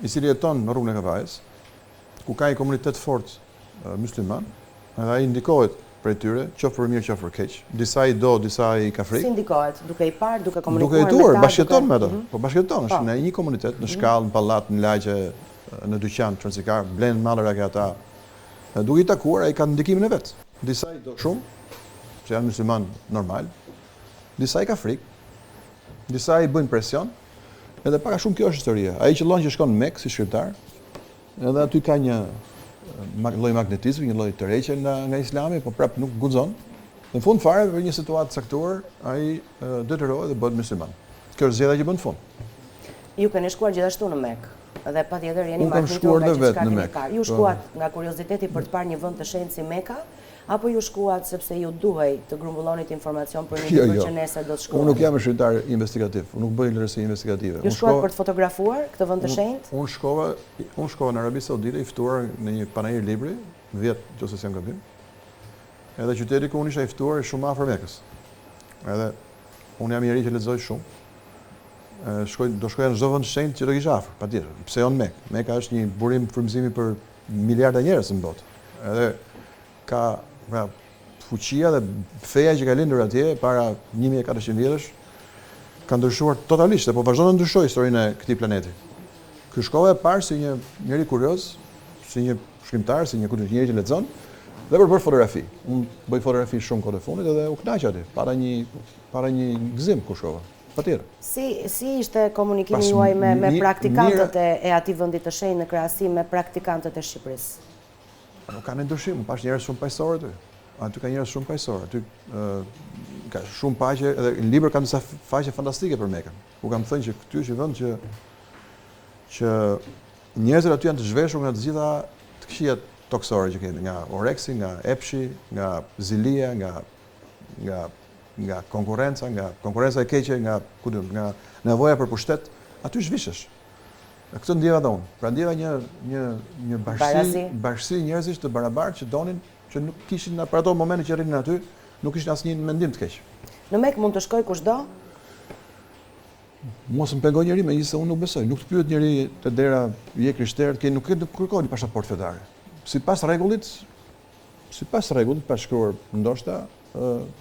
I cili jeton në rrugën e Kavajës, ku ka një komunitet të fortë mysliman, edhe ai ndikohet prej tyre, qoftë për mirë, qoftë për keq. Disa i do, disa i ka frikë. Si ndikohet? Duke i parë, duke komunikuar me ta? Duke jetuar, bashkëjeton me ata. Mhm. Po bashkëjeton, është po. në një komunitet, në mhm. shkallë, në pallat, në lagje, në dyqan, çfarë ka, blen mallra ke ata. Duke i takuar, ai ka ndikimin e vet. Disa i do shumë, se janë mysliman normal. Disa i ka frikë. Disa i bëjnë presion. Edhe pak a shumë kjo është historia. Ai qëllon që shkon në Mekë si shkrimtar, edhe aty ka një lloj magnetizmi, një lloj tërheqje nga nga Islami, po prap nuk guxon. Në fund fare për një situatë të caktuar, ai detyrohet dhe bëhet musliman. Kjo është zgjedhja që bën në fund. Ju keni shkuar gjithashtu në Mekë dhe patjetër jeni mahnitur nga gjithçka keni parë. Ju po. shkuat nga kurioziteti për të parë një vend të shenjtë si Meka, Apo ju shkuat sepse ju duhej të grumbullonit informacion për një jo, libër jo. që nesër do të shkruani? Unë nuk jam shkrimtar investigativ, unë nuk bëj letërsi investigative. Ju shkuat për të fotografuar këtë vend të shenjtë? Unë shkova, unë shkova në Arabi Saudite i ftuar në një panair libri, vjet, nëse s'jam gabim. Edhe qyteti ku unë isha i ftuar është shumë afër Mekës. Edhe unë jam njeri që lexoj shumë. Shkoj, do shkoja në çdo vend të shenjtë që do kisha afër, patjetër. Pse jo në Mekë? Meka është një burim frymëzimi për miliarda njerëz në botë. Edhe ka pra fuqia dhe feja që ka lindur atje para 1400 vjetësh ka ndryshuar totalisht dhe po vazhdon të ndryshojë historinë e këtij planeti. Ky shkova e parë si një njeri kurioz, si një shkrimtar, si një kujt njeri që lexon dhe për bërë fotografi. Unë bëj fotografi shumë kohët e fundit edhe u kënaqa aty. Pata një pata një gëzim kur shkova. Patjetër. Si si ishte komunikimi juaj me me praktikantët e e atij vendi të shenjtë në krahasim me praktikantët e Shqipërisë? Nuk ka ndryshim, unë pashë njerëz shumë paqësorë aty. Aty ka njerëz shumë paqësorë, aty ka shumë paqe edhe në libër kam disa faqe fantastike për Mekën. Ku kam thënë që këty është një vend që që njerëzit aty janë të zhveshur nga të gjitha të këqijat tokësore që kemi, nga oreksi, nga epshi, nga zilia, nga nga nga konkurrenca, nga konkurrenca e keqe, nga ku di unë, nga nevoja për pushtet, aty zhvishesh. E këtë ndjeva dhe unë. Pra ndjeva një një një bashkësi, bashkësi njerëzish të barabartë që donin që nuk kishin në për ato momente që rrinin aty, nuk kishin asnjë mendim të keq. Në Mekë mund të shkojë kushdo? Mua s'më pengon njeri, megjithëse unë nuk besoj. Nuk të pyet njeri te dera je krishterë, ke nuk nuk kërkon një pasaportë fetare. Sipas rregullit, sipas rregullit, pa shkruar ndoshta,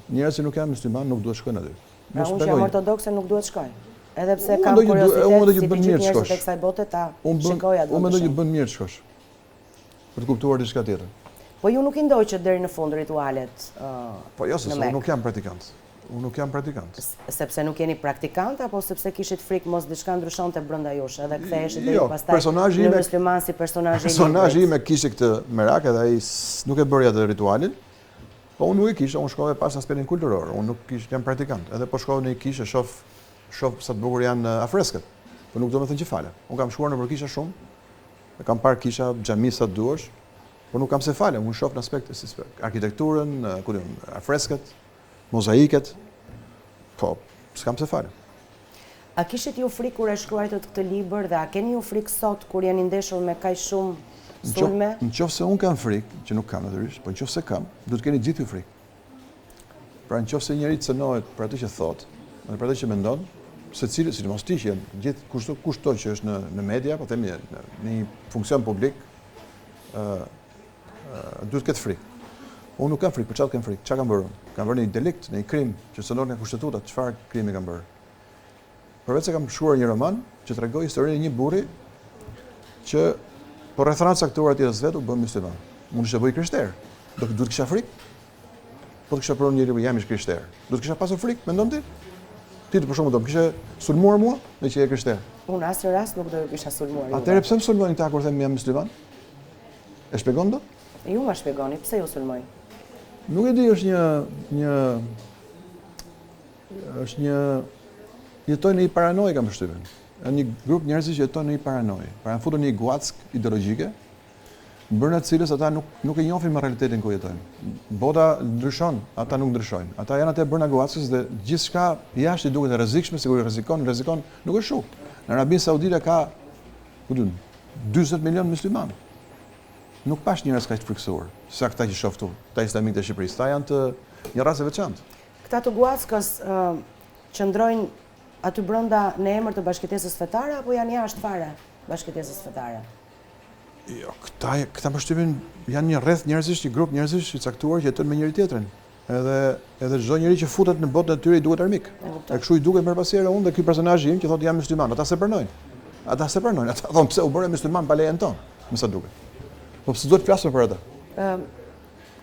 njerëz që nuk janë muslimanë nuk duhet të shkojnë aty. Pra unë që jam ortodokse nuk duhet shkoj. Edhe pse kam kuriozitet si të gjithë njerëzit e kësaj bote ta shikoj atë vend të shenjtë. Unë mendoj që bën mirë të shkosh. Për të kuptuar diçka tjetër. Po ju nuk i ndoqët deri në fund ritualet në Mekë? Po jo, sepse unë nuk jam praktikant. Unë nuk jam praktikant. Sepse nuk jeni praktikant apo sepse kishit frikë mos diçka ndryshonte brenda jush edhe ktheheshit deri jo, pastaj në musliman si personazhi i librit? Personazhi im e kishte këtë merak edhe ai nuk e bëri atë ritualin. Po unë nuk e kisha, unë shkova e pashë aspektin kulturor, unë nuk kish, jam praktikant. Edhe po shkova në një kishë e shoh shoh sa të bukur janë afresket. Po nuk do me thënë që falem. Unë kam shkuar nëpër kisha shumë, e kam parë kisha, xhami sa të duash, po nuk kam se falem, unë shoh në aspekt si arkitekturën, ku di unë, afresket, mozaiket. Po, s'kam se falem. A kishit ju frikë kur e shkruajtët këtë libër dhe a keni ju frikë sot kur jeni ndeshur me kaq shumë sulme? Në qoftë se unë kam frikë, që nuk kam natyrisht, po në qoftë se kam, duhet të keni gjithë ju frikë. Pra në qoftë se njeri cënohet për atë që thotë, dhe për atë që mendon, secili, sidomos ti që janë gjithë kushdo kushdo që është në në media, po themi në, në një funksion publik, ë duhet të ketë frikë. Unë nuk kam frikë, për çfarë kam frikë? Çfarë kam bërë unë? Kam bërë një delikt, një krim që cënohet nga kushtetuta, çfarë krimi kam bërë? Përveç se kam shkruar një roman që tregoi historinë e një burri që për rrethana të caktuara të jetës vet u bë musliman. Mund të ishte bërë i krishterë. Do duhet të kisha frikë? Po të kisha pranuar një libër jam i krishterë. Do të kisha pasur frikë, mendon ti? Ti për shembull do më kishe sulmuar mua meqë je i krishterë. Unë në asnjë rast nuk do ju kisha sulmuar. Atëherë pse më sulmojnë këta kur them jam musliman? E shpjegon dot? Ju ma shpjegoni, pse ju sulmojnë? Nuk e di, është një një Është një jetojnë në një paranojë kam përshtypjen. Janë një grup njerëzish që jetojnë në një paranojë. Pra janë futur në një guackë ideologjike, brenda të cilës ata nuk nuk e njohin më realitetin ku jetojnë. Bota ndryshon, ata nuk ndryshojnë. Ata janë atje brenda guackës dhe gjithçka jashtë i duket e rrezikshme, sikur i rrezikon, rrezikon, nuk është kështu. Në Arabinë Saudite ka, ku di unë, 40 milion muslimanë. Nuk pashë njerëz kaq të frikësuar, sa këta që shoh këtu, këta islamikët e Shqipërisë. Këta janë të një racë e veçantë. Këta të guackës qëndrojnë aty brenda në emër të bashkëjetesës fetare apo janë jashtë fare? bashkëjetesës fetare? Jo, këta, këta përshtypjen janë një rreth njerëzish, një grup njerëzish i caktuar që jetojnë me njëri-tjetrin. Edhe edhe çdo njeri që futet në botën e tyre i duket armik. E kështu i duket herë pas here unë dhe ky personazhi im që thotë jam musliman, ata s'e pranojnë. Ata s'e pranojnë, ata thonë pse u bëre musliman pa lejen tonë, me sa duket. Po pse duhet të flasim për ata? Ëm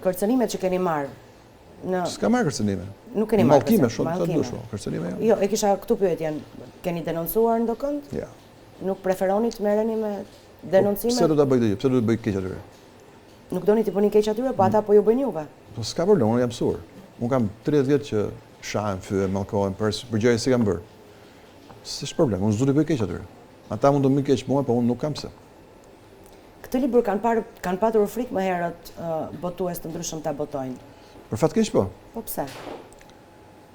kërcënimet që keni marrë në S'kam marrë kërcënime. Nuk keni marrë kërcënime. Mallkime shumë të dush, po, kërcënime jo. Jo, e kisha këtu pyetjen. Keni denoncuar ndokënd? Jo. Nuk preferoni të merreni me po, denoncime? Pse do ta bëj këtë gjë? Pse do të bëj keq atyre? Nuk doni t'i bëni keq atyre, po ata po ju bëjnë juve. Po s'ka problem, unë jam mësuar. Unë kam 30 vjet që shahem, fyhem, mallkohem për për gjëra që s'i kam bërë. S'është problem, unë s'do t'i bëj keq atyre. Ata mund të më bëjnë keq mua, po unë nuk kam pse. Këtë libër kanë parë, kanë patur frikë më herët botues të ndryshëm ta botojnë. Për fat keq po. Po pse?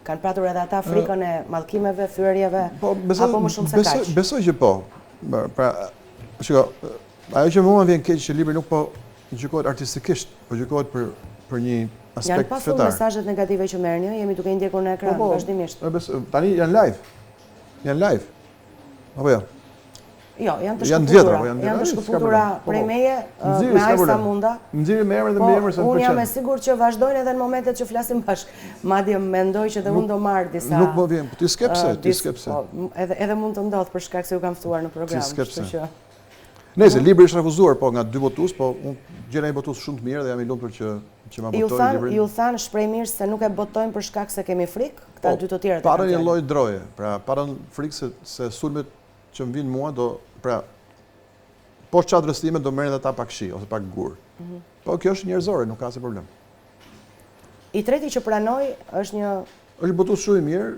Kanë patur edhe ata frikën e mallkimeve, fyerjeve, po, apo më shumë se kaq? Besoj që po. Pra, shiko, ajo që mua më vjen keq që libri nuk po gjykohet artistikisht, po gjykohet për për një aspekt fetar. Janë pafund mesazhet negative që merrni, jemi duke i ndjekur në ekran po, po, vazhdimisht. Tani janë live. Janë live. Apo jo? Jo, janë të shkëputura. Po, janë të shkëputura po, prej po. meje, me aq sa munda. Nxirri me emër dhe mbiemër se më pëlqen. Unë jam e sigurt që vazhdojnë edhe në momentet që flasim bashkë. Madje mendoj që dhe unë do marr disa. Nuk më vjen, po ti s'ke pse, ti s'ke pse. Po, edhe edhe mund të ndodhë për shkak se ju kam ftuar në program, kështu që. Nëse libri është refuzuar po nga dy botues, po unë gjeta një botues shumë të mirë dhe jam i lumtur që që ma botoi librin. Ju thanë shprehimisht se nuk e botojmë për shkak se kemi frikë, këta dy të tjerët. Patën një lloj droje, pra patën frikë se se sulmet që më vijnë mua do, pra, poshtë çadrës time do merrin ata pak shi ose pak gurë. Mm -hmm. Po kjo është njerëzore, nuk ka asnjë problem. I treti që pranoi është një është botues shumë i mirë,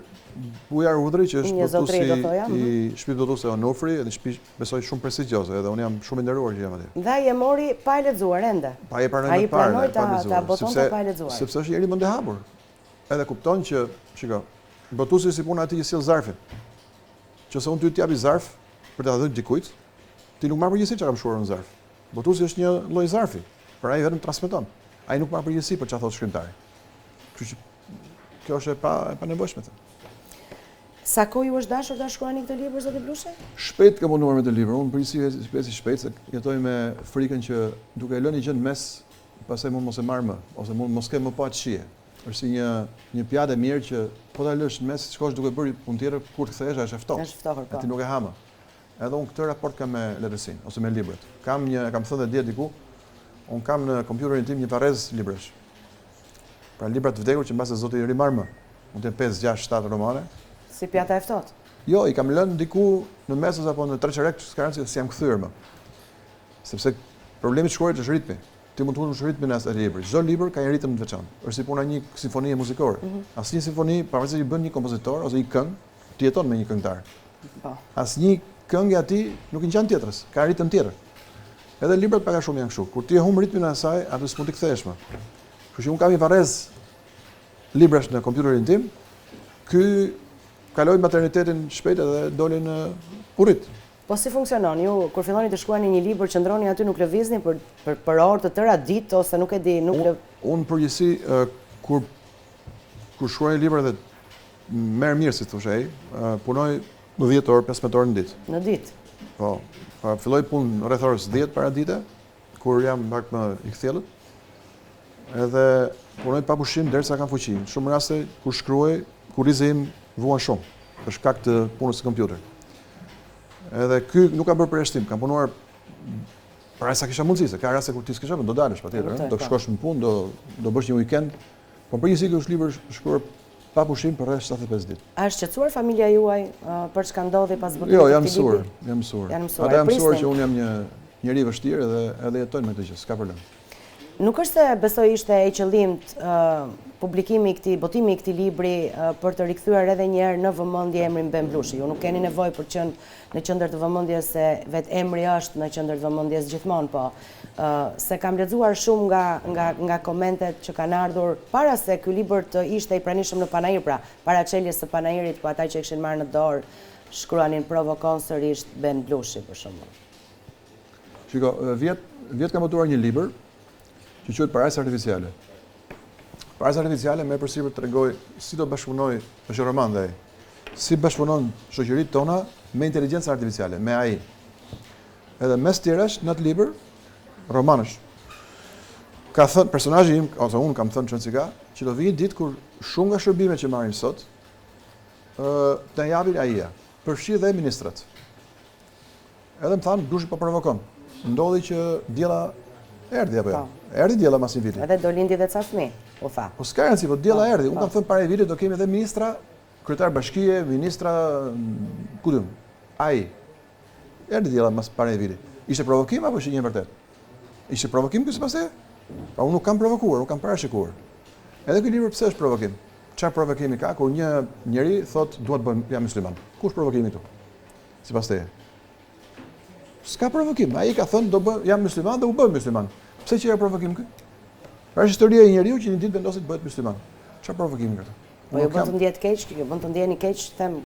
Bujar Urdhri që është botuesi i mhm. shtëpisë botuese Onufri, edhe një shtëpi besoj shumë prestigjioze, edhe unë jam shumë i nderuar që jam atje. Dhe ai e mori pa e lexuar ende. Pa e pranoi me parë, pa e lexuar, sepse pa e lexuar. Sepse është njeri mendjehapur. Edhe kupton që, shiko, botuesi si puna e atij që sjell zarfin. Qoftë se unë ty të jap një zarf për ta dhënë dikujt, ti nuk marr përgjegjësi çka kam shkruar në zarf. Botuesi është një lloj zarfi, por ai vetëm transmeton. Ai nuk marr përgjegjësi për çfarë thotë shkrimtari. Kështu që kjo është e pa e panevojshme them. Sa kohë ju është dashur ta shkruani këtë libër zoti Blushi? Shpejt kam punuar me këtë libër. Unë përgjithësisht shpejt si shpejt se jetoj me frikën që duke e lënë një gjë në mes, pastaj mund mos e marr më ose mund mos kem më po atë shije. Është si një një pjatë e mirë që po ta lësh në mes, shkosh duke bërë punë tjetër, kur të kthehesh është e ftohtë. Është ftohur, po. Ti nuk e ha më. Edhe unë këtë raport kam me letërsinë ose me librat. Kam një, e kam thënë dhe dje diku, unë kam në kompjuterin tim një varrezë librash. Pra libra të vdekur që mbase s'do t'i rimarr më. Mund të jenë 5, 6, 7 romane. Si pjata e ftohtë. Jo, i kam lënë diku në mes apo në treçerek, s'ka rëndësi, s'jam kthyer më. Sepse problemi i të shkruarit është ritmi. Ti mund të humbësh ritmin e asaj librit. Çdo libër ka një ritëm të veçantë. Është si puna e një simfonie muzikore. Mm -hmm. Asnjë simfoni, pavarësisht që bën një kompozitor ose një këngë, ti jeton me një këngëtar. Po. Asnjë këngë e atij nuk i ngjan tjetrës, ka ritëm tjetër. Edhe librat pak a shumë janë kështu. Kur ti e humb ritmin e asaj, aty s'mund t'i kthehesh më. Kështu që unë kam një varrezë librash në kompjuterin tim. Ky kaloi maternitetin shpejt edhe doli në u rrit. Po si funksionon? Ju kur filloni të shkruani një libër, qëndroni aty nuk lëvizni për për për orë të tëra, ditë ose nuk e di, nuk lë... Unë në përgjithësi kur kur shkruaj një libër dhe merr mirë si thosh ai, punoj 10 orë, 15 orë në ditë. Në ditë. Po, pra filloj punë rreth orës 10 paradite, kur jam pak më i kthjellët. Edhe punoj pa pushim derisa kam fuqi. Në shumë raste kur shkruaj, kurrizi im vuan shumë për shkak të punës në kompjuter. Edhe ky nuk ka bërë përjashtim, kam punuar për aq sa kisha mundësi, se ka raste kur ti s'kisha, do dalësh patjetër, do po. shkosh në punë, do do bësh një weekend, po në përgjithësi ky është libër shkruar pa pushim për rreth 75 ditë. A është shqetësuar familja juaj për çka ndodhi pas botimit jo, të këtij libri? Jo, janë mësuar, janë mësuar. Ata janë mësuar që unë jam një njeri i vështirë dhe edhe jetojnë me këtë gjë, s'ka problem. Nuk është se besoj ishte e qëllimtë publikimi i këtij, botimi i këtij libri për të rikthyer edhe një herë në vëmendje emrin Ben Blushi. Ju nuk keni nevojë për të qenë në qendër të vëmendjes se vetë emri është në qendër të vëmendjes gjithmonë, po se kam lexuar shumë nga nga nga komentet që kanë ardhur para se ky libër të ishte i pranishëm në panair, pra para çeljes së panairit, ku ata që e kishin marrë në dorë shkruanin provokon sërish Ben Blushi për shembull. Shiko, vjet, vjet kam botuar një libër që quhet Parajsa Artificiale. Parajsa Artificiale merr përsipër të tregojë si do bashkëpunojë, është një roman dhe ai. Si bashkëpunon shoqëritë tona me inteligjencën artificiale, me AI. Edhe mes tjerash në atë libër roman është. Ka thënë personazhi im ose unë kam thënë çon ka, që do vijë një ditë kur shumë nga shërbimet që marrim sot, ë të na japin AI-ja, përfshi dhe ministrat. Edhe më thanë, Blushi po provokon. Ndodhi që Diella erdhi apo jo? Po. Erdhi Diella mas një viti. Edhe do lindi dhe ca fëmijë, u tha. Po s'ka rëndësi, po Diella po, erdhi. Unë kam po. thënë para një viti do kemi edhe ministra, kryetar bashkie, ministra, ku di unë. Ai. Erdhi Diella mas para një viti. Ishte provokim apo ishte një e vërtetë? Ishte provokim ky sipas teje? Pra unë nuk kam provokuar, unë kam parashikuar. Edhe ky libër pse është provokim? Çfarë provokimi ka kur një njeri thotë dua të bëhem jam musliman? Ku është provokimi këtu? Sipas teje. S'ka provokim. Ai ka thënë do bë jam musliman dhe u bë musliman. Pse qenka provokim ky? Pra është historia e një njeriu që një ditë vendosi të bëhet musliman. Çfarë provokimi ka këtu? Po ju bën të ndihet keq, ju bën të ndiheni keq, them.